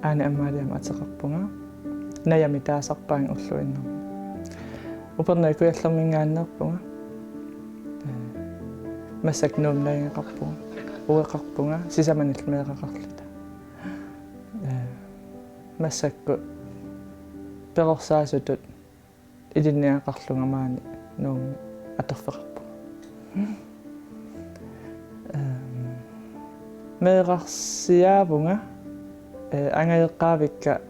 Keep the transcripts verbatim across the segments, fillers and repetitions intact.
Ane Amalie aamma ateqarpunga. Najamik taasarpaannga ulluinnarni. Upernaviup Kujallerminngaanneerpunga. Ee, massakkut Nuummi najugaqarpunga. Ueqarpunga sisamanillu meeraqarluta. Ee, massakkut perorsaasutut ilinniagaqarlunga maani Nuummi atorfeqarpunga. Ehm, meerarsiaavunga, eh, angajoqqaavikka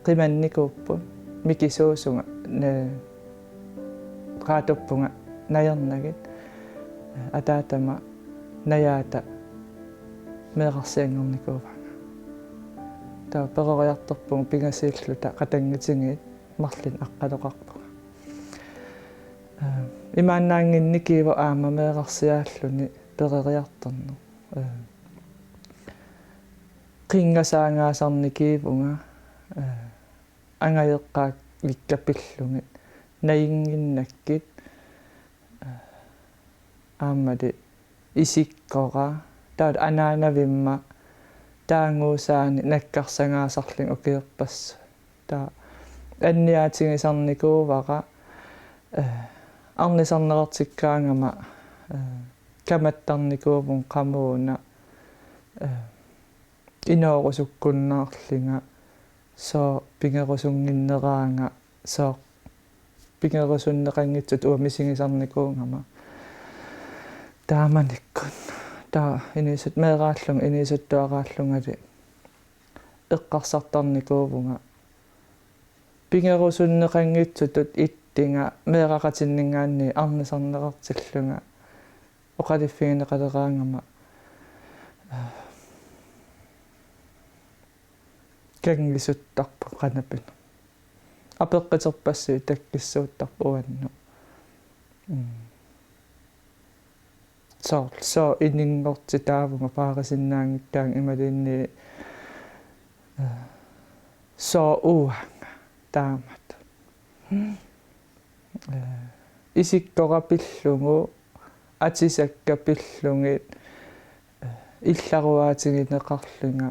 qimannikuupput, mikisuusunga, ne-, qaatuppunga najornagit, eh, ataatama najaata meerarsianngornikuuvaanga. Taava peroriartorpunga pingasuulluta qatanngutigiit marlunnik aqqaloqarpunga. Eh, imaannaannginnikkivut aamma meerarsiaalluni peroriartorneq. Eh, qinngasaangaasarnikivunga, eh, angajoqqaavikka pillugit, najunnginnakkit, eh, aammali isikkora, taava anaanavimma taannguusaanik nakkarsagaasarlunga ukiorpassuit. Taava anniaatigisarnikuuara, eh, arnisarneqartikkaangama, eh, kamattarnikuuvunga qamuuna, eh, inoorusukkunnaarlunga, sooq pigerusunnginneraanga, sooq pigerusunneqanngitsutut uanga misigisarnikuugama. Taamanikkut. Taava inuusut-, meeraallunga inuusuttuaraallungali eqqarsartarnikuuvunga. Pigerusunneqanngitsutut ittunga meeraqatinninngaanniit arnisarneqartillunga oqaluffigineqaleraangama. Kanngisuttarpoq qanoq pineq. Apeqquterpassuit takkissuuttarput uannut. Mm. Soorlu, sooq ininngortitaavunga paarisinnaanngikkaangat imaluunniit, eh, sooq uanga taamatut. Eh, isikkora pillugu, atisakka pillugit, eh, illaruaatigineqarlunga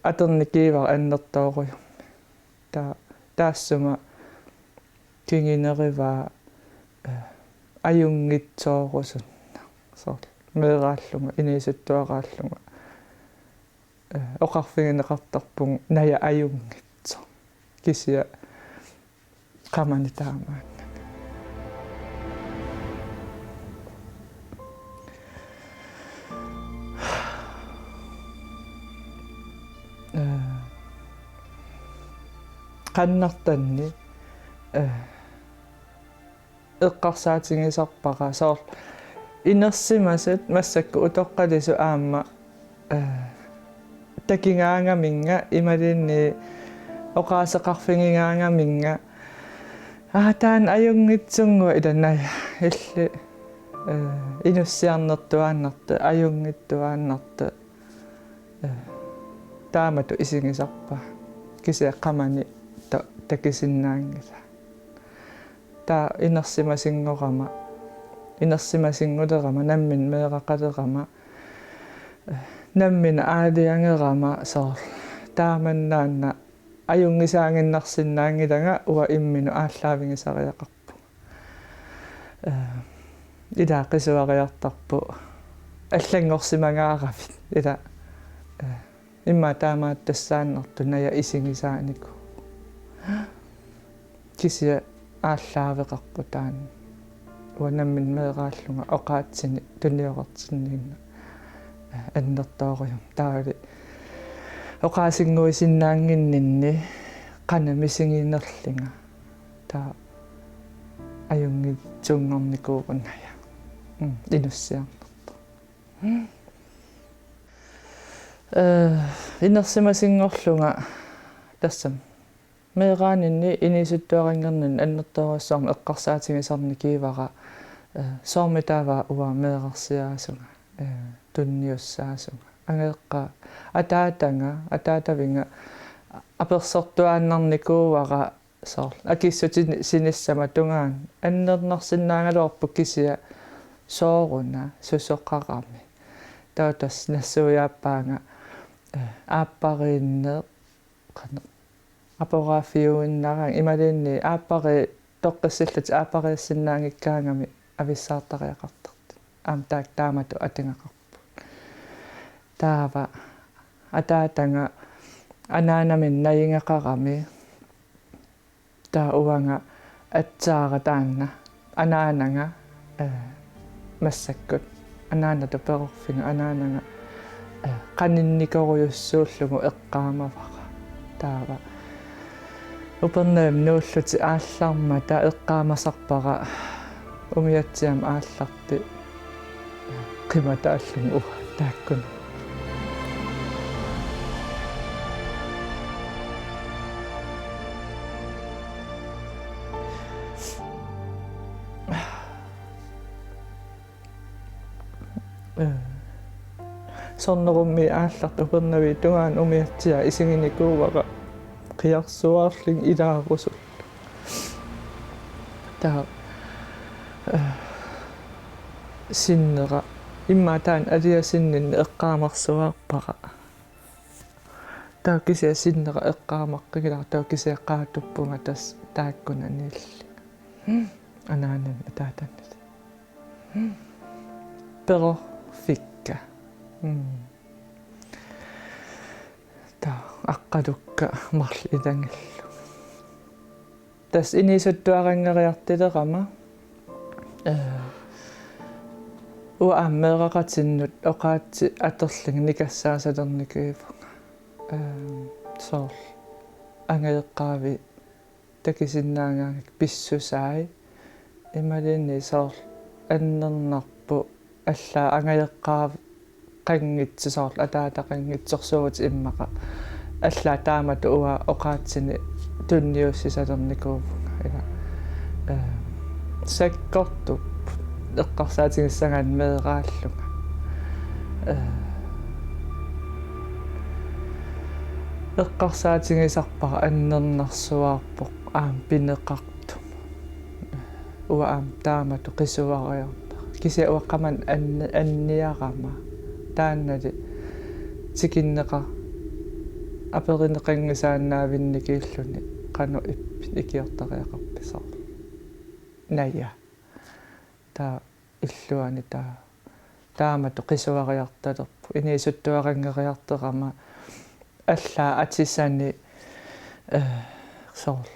atornikivara annertoorujussuarmik. Taa-, taassuma kingunerivaa, eh, ajunngitsoorusunneq. Soorlu meeraallunga, inuusuttuaraallunga. Eh, oqarfigineqartarpunga naja ajunngitsoq. Kisianni qamani taamaannani. Eh, qannartanni, eh, eqqarsaatigisarpara soorlu inersimasut massakkut utoqqalisut aamma, eh, takugaangaminnga imaluunniit oqaaseqarfigigaangaminnga, aa, taanna ajunngitsunnguaq, ila naja illit, eh, inussiarnertuaannartoq, ajunngittuaannartoq. Eh, taamatut isigisarpara. Kisianni qamani ta-, takusinnaanngilaq. Taava inersimasunngorama, inersimasunngulerama, nammineq meeraqalerama, eh, nammineq aalajangerama soorlu. Taamannaana ajunngisaaginnarsinnaanngilanga uanga imminut aallaavigisariaqarpunga. Eh, ila qisuariartarpoq allanngorsimagaaravit. Ila, eh, immaqa taamaattussaannartoq naja isigisaanikuuvoq. Kisianni aallaaveqarpoq taanna. Uanga nammineq meeraallunga oqaatsinik tuniorartinninnga, eh, annertoorujussuarmik. Taavalu oqaasinnguisinnaannginninni qanoq misiginerlunga. Taava ajunngitsunngornikuuvoq naja. Mm, inussiarnertoq. Eh, inersimasunngorlunga tassami meeraaninni inuusuttuaranngorninni annertoorujussuarmik eqqarsaatigisarnikivara, eh, soormitaava uanga meerarsiaasunga, eh, tunniussaasunga. Angajoqqaat ataataga, ataataviga apersortuaannarnikuuara soorlu akissutinik sinissama tungaanut annernarsinnaagaluarpoq, kisianni sooruna, susoqarami. Taava tassa nassuiaappaanga aappariinneq qanoq aporaafiuinnaraangat imaluunniit aappariit toqqissillutik aappariissinnaanngikkaangamik avissaartariaqartartut. Aamma taakku taamatut atugaqarput. Taava ataataga anaanamik najugaqarami. Taava uanga aatsaat taanna anaanaga, eh, massakkut anaanatut perorfiga anaanaga, eh, qaninnikorujussuullugu eqqaamavara. Taava Upernavimmi nuullutik aallarmata eqqaamasarpara umiatsiamik aallartut qimataallugu uanga taakkua. Soorunami aallartut Upernaviup tungaanut umiatsiaq isiginikuuara qiarsuaarlugit ilaarusullugu. Taava, eh, sinnera. Immaqa taanna aliasunninni eqqaamarsuaarpara. Taava kisianni sinnera eqqaamaqqigilara, taava kisianni qaatuppunga tassa taakkunaniilli. Anaanani ataatanili. Perorfikka. Mm. Taava aqqalukka marluk ilagillugit. Tassa inuusuttuaranngeriartulerama, eh, uanga aamma meeraqatinnut oqaatsit atorlugit nikassaasalernikuuvunga. Eh, soorlu angajoqqaavi takusinnaagaangakkit pissusai. Imaluunniit soorlu annernarput allaat angajoqqaaqanngitsoq soorlu ataataqanngitsorsuuvutit immaqa. Allaat taamatut uanga oqaatsinik tunniussisalernikuuvunga. Ila, eh, sakkortup eqqarsaatigissagaanni meeraallunga. Eh, eqqarsaatigisarpara annernarsuaarpoq aamma pineqartumut. Uanga aamma taamatut qisuariarnera. Kisianni uanga qamani anni-, anniarama. Taannali tikinneqa-, aperineqanngisaannaavinnikuulluni qanoq ippit ikiortariaqarpisi. Naja. Taava illuani taava taamatut qisuariartalerpoq. Inuusuttuaranngeriartorama allaat atisani, eh, soorlu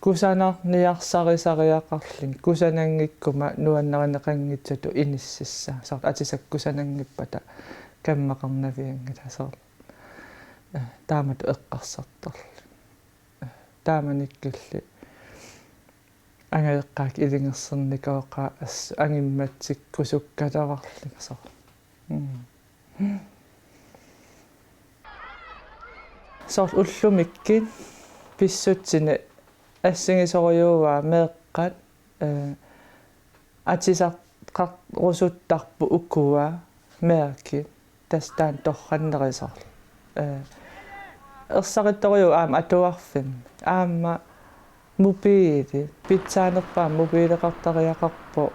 kusanarniarsarisariaqarluni, kusananngikkuma nuannarineqanngitsutut inississaaq. Soorlu atisakka kusananngippata kammaqarnavianngilaq soorlu. Eh, taamatut eqqarsartarluni. Eh, taamanikkuli angajoqqaakka ilungersornikooqaat assut angimmatsikkusukkaluarlunga soorlu. Mm. Soorlu ullumikkut pissutsinik assigisorujuuaa meeqqat, eh, atisaqarusuttarput ukua mærkit. Tassa taanna torrannerit soorlu. Eh, ersarittorujuuvoq aamma atuarfimmi. Aamma mobiili, pitsaanerpaamik mobiileqartariaqarpoq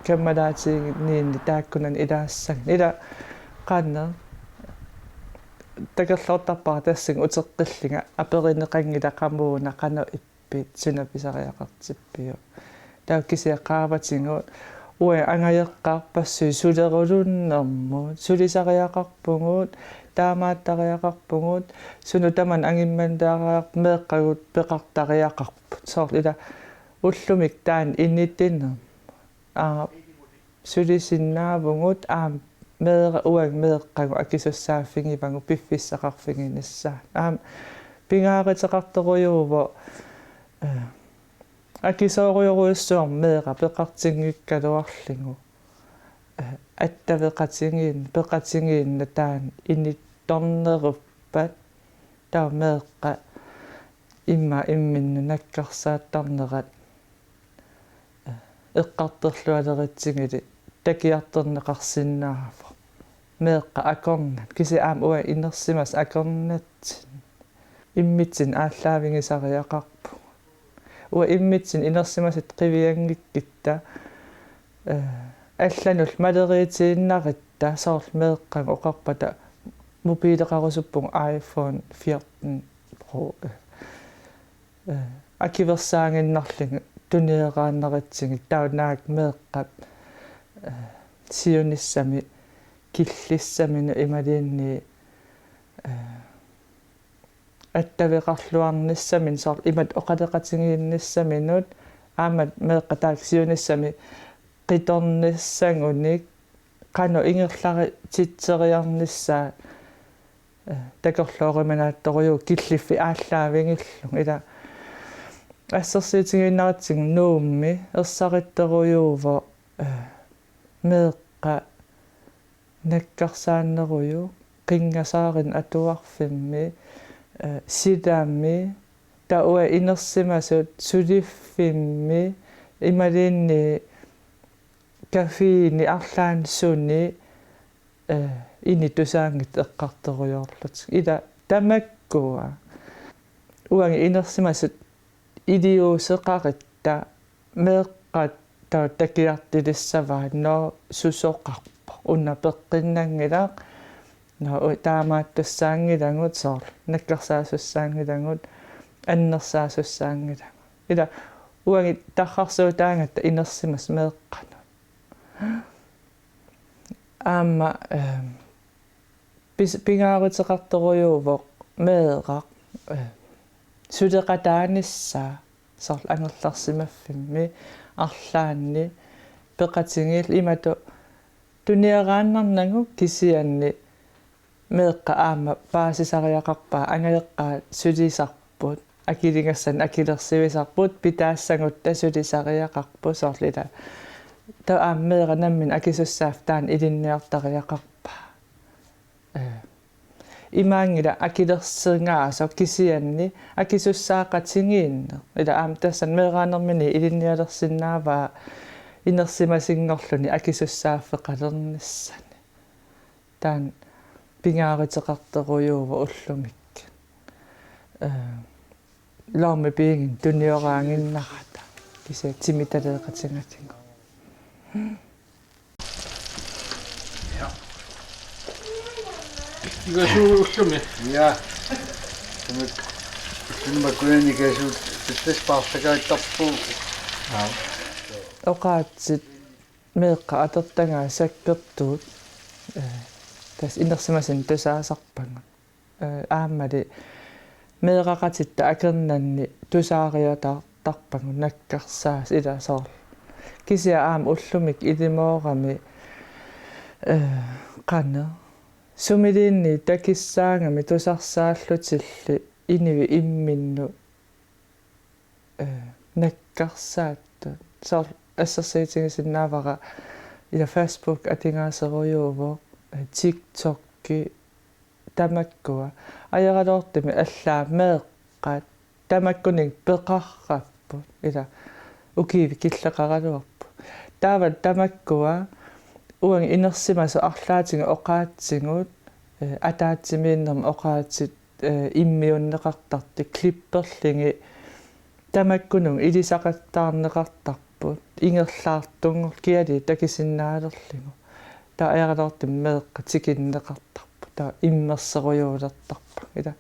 kammalaatigiinni taakkunani ilaassagaanni. Ila qanoq takorloortarpara tassunga uteqqillunga aperineqanngilaq qamuuna qanoq ippi- -pit, suna pisariaqartippiuk. Taava kisianni qaavatigut uanga angajoqqaarpassuit sulerulunnermut, sulisariaqarpugut, taamaattariaqarpugut, sunut tamanut angimmandariaqarpugut, meeqqagut peqartariaqarput. Soorlu ila ullumikkut taanna initinermut. Aa, sulisunnaavugut aamma meera-, uagut meeqqagut akisussaaffigivagut piffissaqarfiginissaat. Aamma pingaaruteqartorujuuvoq, eh, akisoorujorujussuarmik meeraq peqartinngikkaluarlugu. Eh, attaveqatigiin-, peqatigiinnaq taanna inittorneruppat taava meeqqat immaqa imminnut nakkarsaattarnerat eqqartorlualeritsigit takiartorneqarsinnaavoq. Meeqqat akornanni, kisianni aamma uagut inersimasut akornatsinni immitsinnut aallaavigisariaqarpugut. Uagut immitsinnut inersimasutut qivianngikkutta, eh, allanullu maleriitiinnarutta soorlu meeqqagut oqarpata Mobileqarusuppunga iPhone fjorten Pro. Eh, akuersaaginnarlugit tunioraarutigit, taava naak meeqqat, eh, siunissami killissaminut imaluunniit, eh, attaveqarluarnissaminut, soorlu imatut oqaloqatigiinnissaminut, aamma meeqqat taakku siunissami qitornissagunik qanoq ingerlarutitseriarnissaa, eh, takorlooruminaattorujuuvoq killiffik aallaavigillugu. Ila assersuutigiinnaratsigu Nuummi ersarittorujuuvoq, eh, meeqqat nakkarsaannerujuit, qinngasaarut atuarfimmi, eh, silami, taava inersimasut suliffimmi, imaluunniit caféni arlaanni suni, eh, inuk tusaanngitsoq eqqartorujoorlutik. Ila tamakkua uagut inersimasut iliuuseqaratta meeqqat taava takuartulissavaat, nå, susoqarpoq, una peqqinnanngilaq, nå, u-, taamaattussaanngilagut, soorlu nakkarsaasussaanngilagut, annersaasussaanngilagut. Ila uagut tarrarsuutaagatta inersimasut meeqqanut. Aamma, ehm, pis-, pingaaruteqartorujuuvoq meeraq, eh, suleqataanissaa, soorlu angerlarsimaffimmi arlaanni peqatigiilluta, imatut tunioraannarnagu, kisianni meeqqat aamma paasisariaqarpaat, angajoqqaat sulisarput, akiligassanik akilersuisarput, pitaassagutta sulisariaqarput, soorlu ila. Taava aamma meeraq nammineq akisussaaffik taanna ilinniartariaqarpaa. Eh, imaanngilaq akilersugaasoq, kisianni akisussaaqatigiinneq. Ila aamma tassani meeraanermini ilinnialersinnaavaa inersimasunngorluni akisussaaffeqalernissani. Taanna pingaaruteqartorujuuvoq ullumikkut. Eh, lommepengeinut tunioraaginnarata, kisianni timitaleeqatigalugit. Ikasuu ullumi. Ja. Tamak ullumi makkunani ikasuu pittas paarlakaattarpu. Aa. Oqaatsit meeqqat atortagaat sakkortuut, eh, tassa inersimasunut tusaasarpagut. Eh, aammali meeraqatitta akornanni tusaariataartarpagut nakkarsaasut, ila soorlu. Kisianni aamma ullumikkut ilimoorami, eh, qanoq, sumiluunniit takussaagami tusarsaallutillu inuit imminnut, eh, nakkarsaattut. Soorlu assersuutigisinnaavara, ila Facebook atugaaserujuuvoq, eh, TikTokki, tamakkua. Ajoraluartumik allaat meeqqat tamakkununnga peqarrapput, ila ukiut killeqaraluarput. Taava tamakkua uagut inersimasut arlaatigut oqaatsigut, eh, ataatsimiinnermi oqaatsit, eh, immiunneqartartut klipperlugit tamakkununnga ilisaqattaarneqartarput, ingerlaartunngorlugit, kialii takusinnaalerlugu. Taava ajoraluartumik meeqqat tikinneqartarput, taava immersorujuulertarpagut. Ila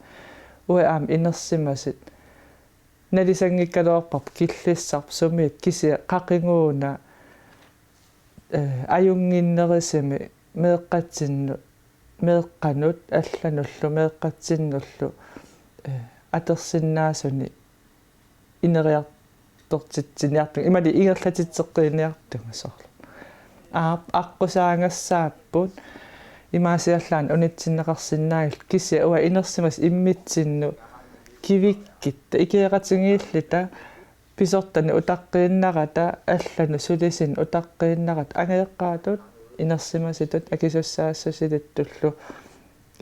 uagut aamma inersimasut nalisanngikkaluarparput killissarput sumiittoq, kisianni qaqiguuna, eh, ajunnginnerusumik meeqqatsinnut, meeqqanut allanullu meeqqatsinnullu, eh, atorsinnaasunik ineriartortitsiniartugut, imaluunniit ingerlatitseqqiiniartugut soorlu. Aap, aqqusaagassaarput, imaasiallaannaq unitsinneqarsinnaalluni, kisianni uagut inersimasut immitsinnut kivikkitta, ikioqatigiilluta, pisortanut utaqqiinnarata, allanut sulisunut utaqqiinnarata, angajoqqaatut inersimasutut akisussaassusilittullu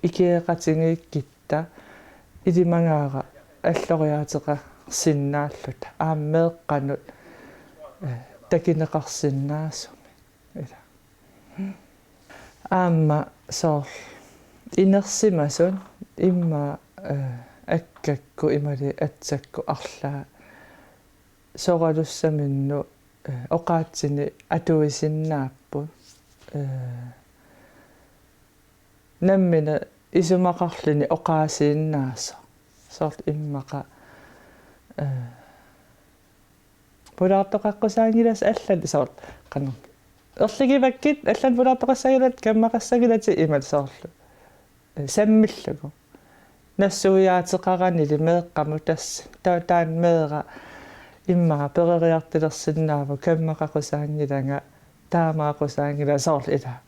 ikioqatigiikkitta, ilimagaara alloriaateqarsinnaalluta aamma meeqqanut, eh, takuneqarsinnaasumik. Ila. Aamma soorlu inersimasut immaqa, eh, akkakkut imaluunniit atsakkut arlaat soralussaminnut, eh, oqaatsinik atuisinnaapput. Eh, nammineq isumaqarluni oqaasiinnaasoq. Soorlu immaqa, eh, pulaartoqaqqusaanngilatit allat soorlu, qanoq. Erligivakkit allat pulaartoqassaanngilatit, kammaqassanngilatit imaluunniit soorlu. Eh, sammillugu. Nassuiaateqaranili meeqqamut tassa. Taava taanna meeraq immaqa peroriartulersinnaavoq, kammaqaqusaanngilanga, taamaaqusaanngilanga soorlu ilaa.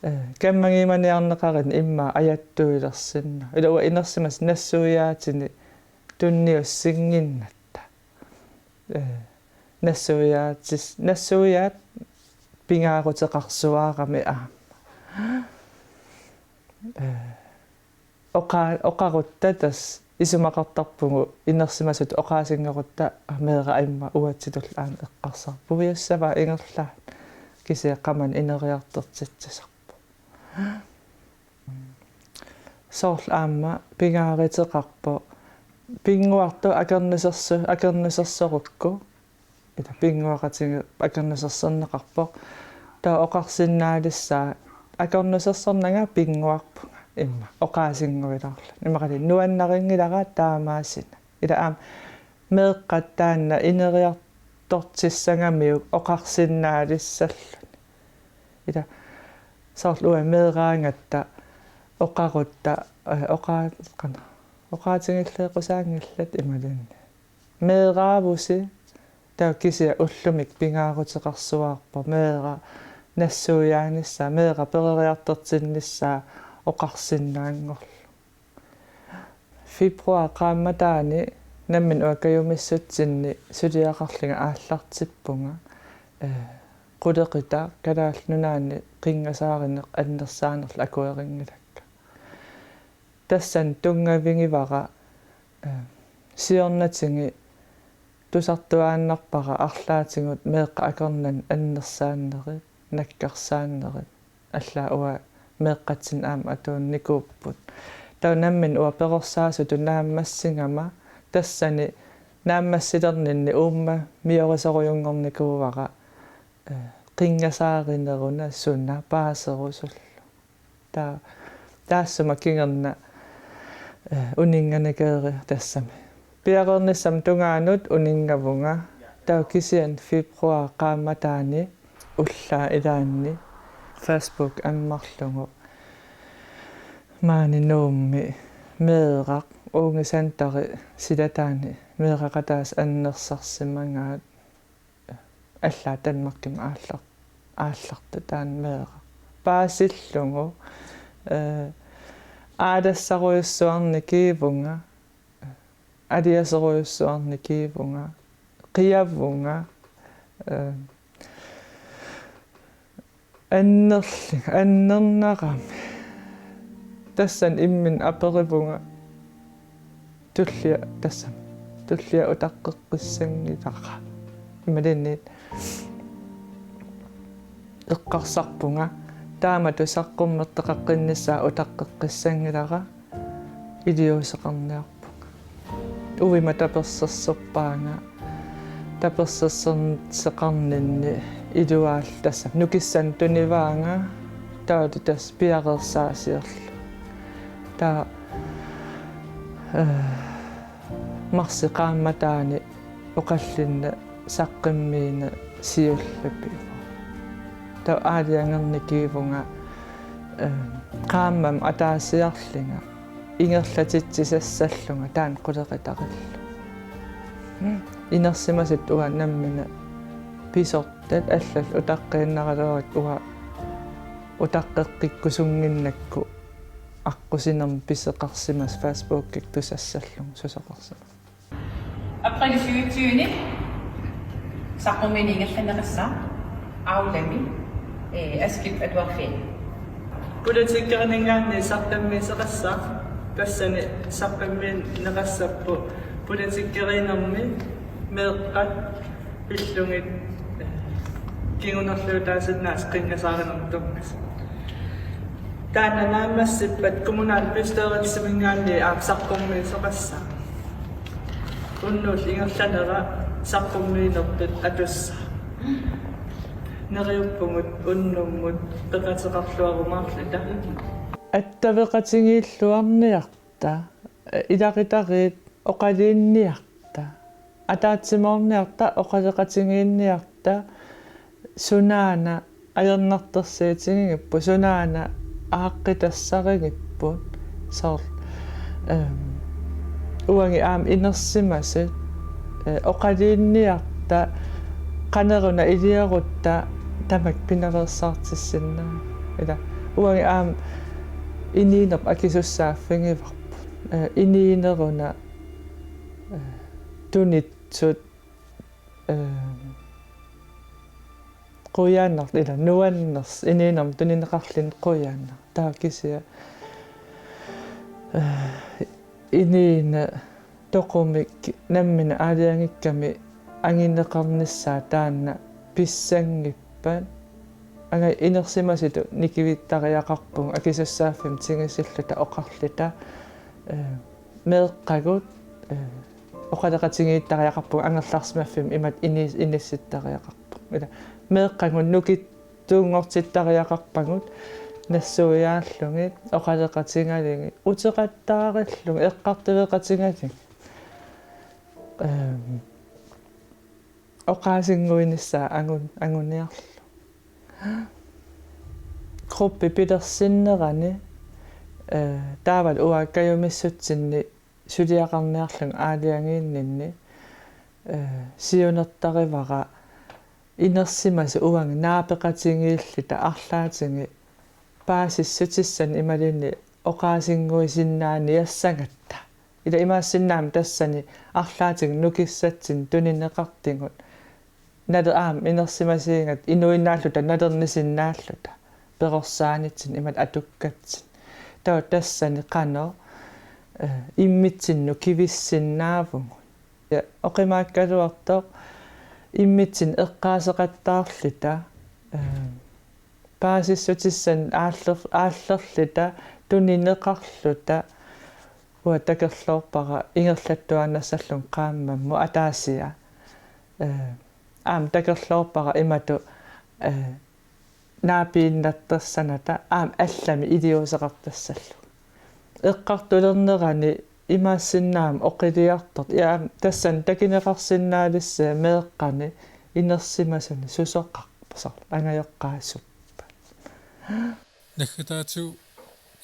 Eh, kammangimaniarneqarani immaqa ajattuilersinnaavoq. Ilaa uanga inersimasut nassuiaatini tunniussinnginnatta. Eh, nassuiaatis-, nassuiaat pingaaruteqarsuarami aamma. Eh, oqa-, oqarutta tassa isumaqartarpugut inersimasutut oqaasinngoruttaaq meeraq immaqa uatsitullu aamma eqqarsarpoq: Puiussavaa ingerlaannaq, kisianni qamani ineriartortitsisarpoq. Soorlu aamma pingaaruteqarpoq pinnguartut akornusersu-, akornusersorukku. Ilaa pinnguaqatigiit akornusersorneqarpoq. Taava oqarsinnaalissaaq akornusersornanga pinnguarpunga immaqa oqaasinnguilaarlunga. Immaqalu nuannarinngilara taamaasina. Ilaa aamma meeqqat taanna ineriartortissagamiuk oqarsinnaalissalluni. Ilaa soorlu uanga meeraagatta oqarutta, eh, oqaa-, qanoq, oqaatigilleeqqusaanngillat imaluunniit. Meeraavusi, taava kisianni ullumi pingaaruteqarsuarpoq meeraq nassuiaanissaa, meeraq peroriartortinnissaa oqarsinnaanngorluni. Februar qaammataani nammineq uanga kajumissutsinni suliaqarlunga aallartippunga, eh, qulequtaq Kalaallit Nunaanni qinngasaarineq annersaanerlu akuerinngilakka. Tassani tunngavigivara, eh, siornatigut tusartuaannarpara arlaatigut meeqqat akornanni annersaannerit, nakkarsaannerit, allaat uanga meeqqatsinni aamma atuunnikuupput. Taava nammineq uanga perorsaasutut naammassigama tassani naammassilerninni uummamiorusorujunngornikuuara, eh, qinngasaarineruna suna paaserusullu. Taa-, taassuma kingorna, eh, uninnganikeeri tassami. Piareernissami tungaanut uninngavunga. Taava kisianni februar qaammataani ullaap ilaanni Facebook ammarlugu maani Nuummi meeraq Unge Sanderi silataani meeraqataasoq annersarsimagaat. Allaat Danmarkimi aallar-, aallartoq taanna meeraq. Paasillugu, eh, aalassarujussuarnikuuvunga, aliasorujussuarnikuuvunga, qiavunga, eh, annerl-, annernarami. Tassani imminut aperivunga tullia tassami. Tullia utaqqeqqissanngilara. Imaluunniit eqqarsarpunga taamatut saqqummertoqaqqinnissaa utaqqeqqissanngilara. Iliuuseqarniarpunga. Uvima tapersersorpaanga. Tapersersorseqarninni iluaal tassa nukissanik tunivaanga. Taava tassa piareersaasiorlunga. Taava, eh, marsip qaammataani oqallinneq saqqummiineq siulleq pivoq. Taava aalajangernikuuvunga, eh, qaammamik ataasiarlunga ingerlatitsisassallunga taanna qulequtaqarlunga. Inersimasut uanga nammineq pisortat allallu utaqqiinnaraluarakku uanga utaqqeqqikkusunnginnakku aqqusinermi pisoqarsimasoq Facebookikkut tusassallunga susoqarsimasoq. April syvogtyve saqqummiineq ingerlanneqassaaq Aulami, eh, Askip atuarfia. Politikkerininngaanniit saqqummiisoqassaaq, tassani saqqummiineqassappat politikkerinermi meeqqat pillugit, eh, kingunerluutaasinnaasut qinngasaarinermut tunngasut. Taanna naammassippat kommunalbestyrelsiminngaanniit aamma saqqummiisoqassaaq. Unnuullu ingerlanera saqqummiinertut atussaaq. Neriuppugut unnummut peqateqarluarumaarluta. Attaveqatigiilluarniarta, ilaqutariit oqaluunniarta, ataatsimoorniarta, oqaloqatigiinniarta, sunaana ajornartorsiutigigipput, sunaana aaqqitassarigipput, soorlu, ehm, uagut aamma inersimasut, eh, oqaluunniarta, qanoruna iliorutta tamakku pinaveersaartissinnaavugut. Ila, uagut aamma inuunerput akisussaaffigivarput. Eh, inuuneruna, eh, tunitsut, eh, qujanaq, ila nuannersoq, inuunermut tunineqarluni qujanaq. Taava kisianni, eh, inuuneq toqumik nammineq aalajangikkami anguneqarnissaa taanna pissanngippat. Anga inersimasutut nikivittariaqarpugut akisussaaffimmik tigusilluta oqarluta, eh, meeqqagut, eh, oqaloqatigiittariaqarpugut angerlarsimaffimmik imatut ini-, inissittariaqarpugut. Ila meeqqagut nukittuunngortittariaqarpagut nassuiaallugit, oqaloqatigalugit, uteqattaarillugit, eqqartueqatigalugit. Ehm, oqaasinnguinissaa angun-, anguniarlugu. Gruppi pilersinnerani, eh, taavalu uanga kajumissutsinni suliaqarniarlunga aalajangiinninni, eh, siunertarivara inersimasut uagut naapeqatigiilluta arlaatigut paasissutissanik imaluunniit oqaasinnguisinnaaniassagatta. Ila imaassinnaammat tassani arlaatigut nukissatsinnut tunineqartugut. Nalu aamma inersimasuugatta inuinnaalluta nalornisinnaalluta. Perorsaanitsinni imatut atukkatsinni. Taava tassani qanoq, eh, immitsinnut kivissinnaavugut. Ja oqimaakkaluartoq immitsinnut eqqaaseqattaarluta, eh, paasissutissanik aaller-, aallerluta, tunineqarluta, uanga takorloorpara ingerlattuaannassallugu qaammammut ataasiaq. Eh, aamma takorloorpara imatut, eh, naapiinnartorsanata aamma allamik iliuuseqartassallugu. Eqqartulernerani imaassinnaammat oqiliartortut. Ja, tassani takuneqarsinnaalissaaq meeqqani inersimasuni susoqarpa, soorlu angajoqqaasuppa. Naggataatigut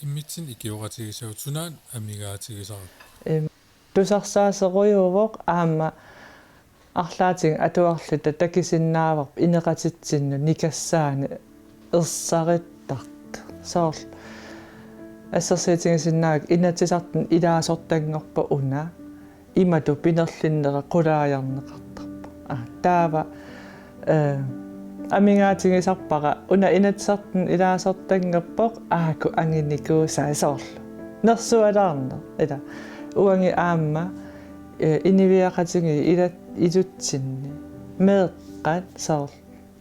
immitsinnut ikioqatigisagut sunaana amigaatigisarpit? Em, tusarsaasorujuuvoq aamma arlaatigut atuarluta takusinnaavarput ineqatitsinnut nikassaanik ersarittartut. Soorlu assersuutigisinnaavat Inatsisartuni ilaasortanngorpoq una, imatut pinerlinnera qulaajarneqartarpoq. Aa, taava, eh, amigaatigisarpara una Inatsisartuni ilaasortanngorpoq aajuku angunikuusai, soorlu nersualaarneq. Ila uagut aamma, eh, inuiaqatigiit ila-, ilutsinni meeqqat, soorlu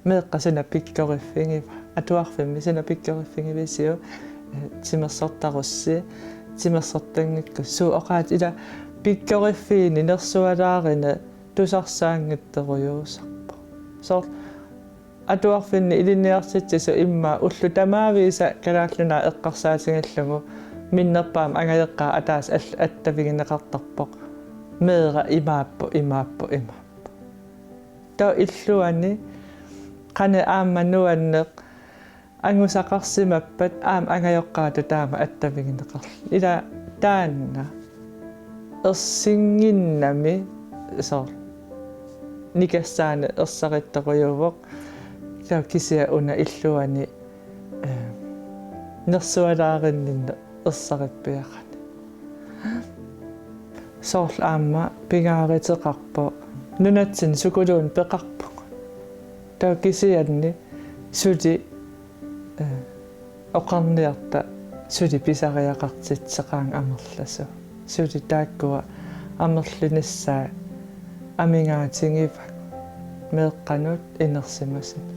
meeqqat suna pikkoriffigiva, atuarfimmi suna pikkoriffigivissiuk, eh, timersortarussi, timersortanngikkussi, suut oqaatsit, ila pikkoriffiini nersualaarina tusarsaanngitsorujuusarpoq. Soorlu atuarfinni ilinniartitsisut immaqa ullut tamaviisa Kalaallit Nunaat eqqarsaatigillugu minnerpaamik angajoqqaat ataaseq all-, attavigineqartarpoq meeraq imaappoq, imaappoq, imaappoq. Taava illuani qanoq aamma nuanneq angusaqarsimappat aamma angajoqqaatut taama attavigineqarluni. Ila taanna ersinnginnami, soorlu nikassaanik ersarittorujuuvoq. Taava kisianni una illuani, eh, nersualaarinninneq ersarippiarani. Soorlu aamma pingaaruteqarpoq nunatsinni sukuluunniit peqarpugut. Taava kisianni suli, eh, oqarniarta suli pisariaqartitsisoqaanga amerlasuut. Suli taakkua amerlinissaat amigaatigivagut meeqqanut inersimasunut.